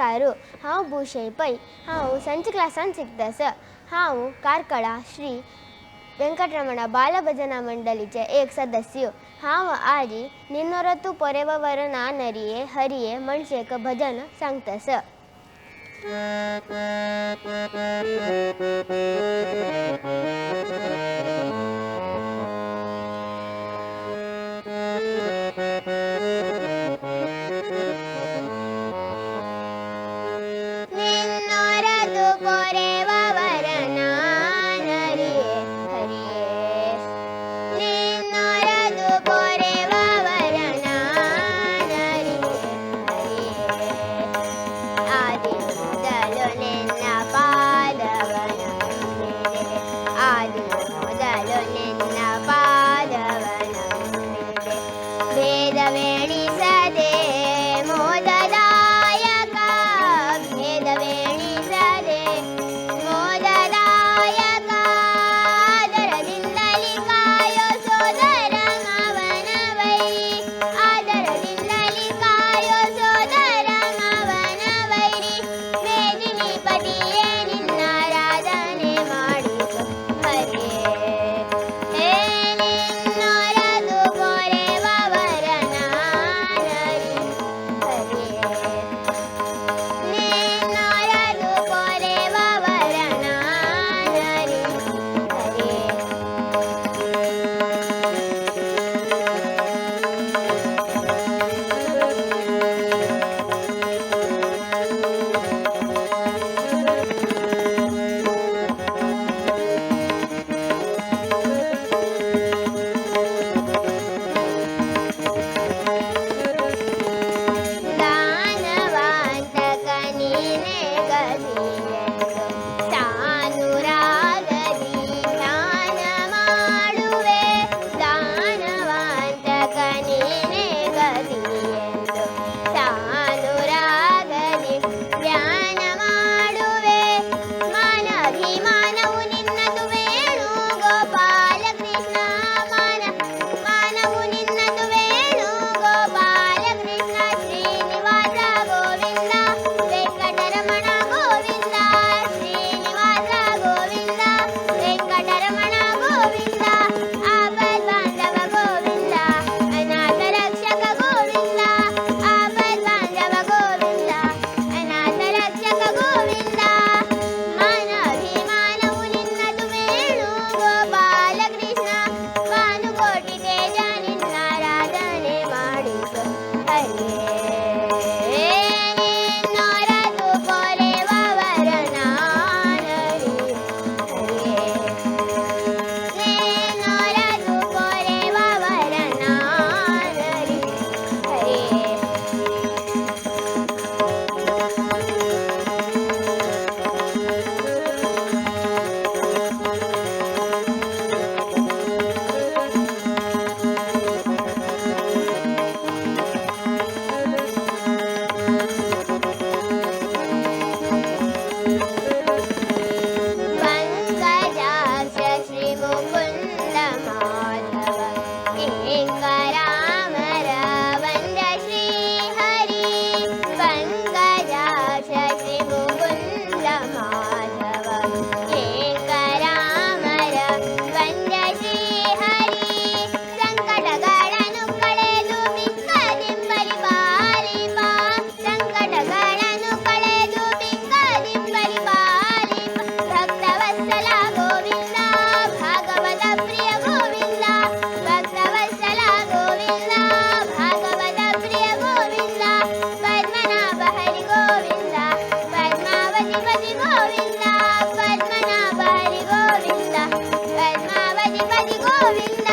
नमस्कार. हांव भूषण पै. हांव संच क्लासान शिकतास. हांव कार्कळा श्री वेंकटरमण बालभजना मंडळीचे एक सदस्य. हांव आजी निन्नोरतु पोरेववर नानरिये हरिये म्हणशेक भजन सांगतास. निन्नोरतु पोरेववर नानरिये हरिये, निन्नोरतु पोरेववर नानरिये हरिये, आदि ಮೊದಲು ನಿನ್ನ ಪಾದವನ ನಂಬಿದೆ, ಆದಿ ಮೊದಲು ನಿನ್ನ ಪಾದವನ ನಂಬಿದೆ, ಭೇದವೆಣಿಸದೆ ಮೋದದಾಯಕ, ಭೇದವೆಣಿಸದೆ ಮೋದದಾಯಕ, ಆದರದಿಂದಲಿ ಕಾಯೋ ಸೋದರ ಮಾವನ ವೈರಿ, ಆದರದಿಂದಲಿ ಕಾಯೋ ಸೋದರ ಮಾವನ ವೈರಿ, ಮೇದಿನಿ ಪತಿಯೇ ನಿನ್ನಾರಾಧನೆ ಮಾಡಿಸು ಹರಿಯೇ. ಹೇ ನಿನ್ನೊರದು ಪೊರೆವವರ ನಾನರಿ ಹರಿಯೇ, ನಿನ್ನೊರದು ಪೊರೆವವರ ನಾನರಿ ಹರಿಯೇ. ದಾನವಾಂತಕ ನೀನೇ ಗತಿಯೆಂದು ಸಾನುರಾಗದಿ ಧ್ಯಾನ ಮಾಡುವೆ, ದಾನವಾಂತಕ ನೀನೇ ಗತಿಯೆಂದು ಸಾನುರಾಗದಿ ಧ್ಯಾನ ಮಾಡುವೆ, ಮಾನಾಭಿಮಾನವು ನಿನ್ನದು ವೇಣು ಗೋಪಾಲ ಕೃಷ್ಣ, ಮಾನ ಮಾನವು ನಿನ್ನದು ವೇಣು ಗೋಪಾಲ ಕೃಷ್ಣ, ಶ್ರೀನಿವಾಸ ಗೋವಿಂದ ವೆಂಕಟರಮಣ ಗೋವಿಂದ, ಶ್ರೀನಿವಾಸ ಗೋವಿಂದ ವೆಂಕಟರಮಣ ಗೋವಿಂದ, ಆಪದ್ ಬಾಂಧವ ಗೋವಿಂದ ಅನಾಥ ರಕ್ಷಕ ಗೋವಿಂದ, ಆಪದ್ ಬಾಂಧವ ಗೋವಿಂದ ಅನಾಥ ರಕ್ಷಕ ಗೋವಿಂದ, ಮಾನಾಭಿಮಾನವು ನಿನ್ನದು ವೇಣು ಗೋಪಾಲ ಕೃಷ್ಣ, ಭಾನುಕೋಟಿ ತೇಜ ನಿನ್ನಾರಾಧನೆ ಮಾಡಿಸು ಹರಿಯೇ. ನಿನ್ನೊರದು ಪೊರೆವವರ ನಾನರಿ ಹರಿಯೇ, ನಿನ್ನೊರದು ಪೊರೆವವರ ನಾನರಿ ಹರಿಯೇ. ಪಂಕಜಾಕ್ಷ ಶ್ರೀ ಮುಕುಂದ ಮಾಧವ ಕಿಂಕರಾಮರ ವಂದ ಶ್ರೀ ಹರಿ, ಪಂಕಜಾಕ್ಷ ಶ್ರೀ ಮುಕುಂದ ಮಾಧವ ಕಿಂಕರಾಮರ ವಂದ ಶ್ರೀ ಹರಿ, ಸಂಕಟಗಳನ್ನು ಕಳೆದು ಬಿಂಕದಿಂಬಲಿ ಪಾಲಿಪ, ಸಂಕಟಗಳನ್ನು ಕಳೆದು ಬಿಂಕದಿಂಬಲಿ ಪಾಲಿಪ, ಭಕ್ತವತ್ಸಲ ಗೋವಿಂದ ಭಾಗವತ ಪ್ರಿಯ ಗೋವಿಂದ, ಭಕ್ತವತ್ಸಲ ಗೋವಿಂದ ಭಾಗವತ ಪ್ರಿಯ ಗೋವಿಂದ, ಪದ್ಮನಾಭ ಹರಿ ಗೋವಿಂದ ಪದ್ಮಾವತಿ ಪತಿ ಗೋವಿಂದ, ಪದ್ಮನಾಭ ಹರಿ ಗೋವಿಂದ ಪದ್ಮಾವತಿ ಪತಿ ಗೋವಿಂದ.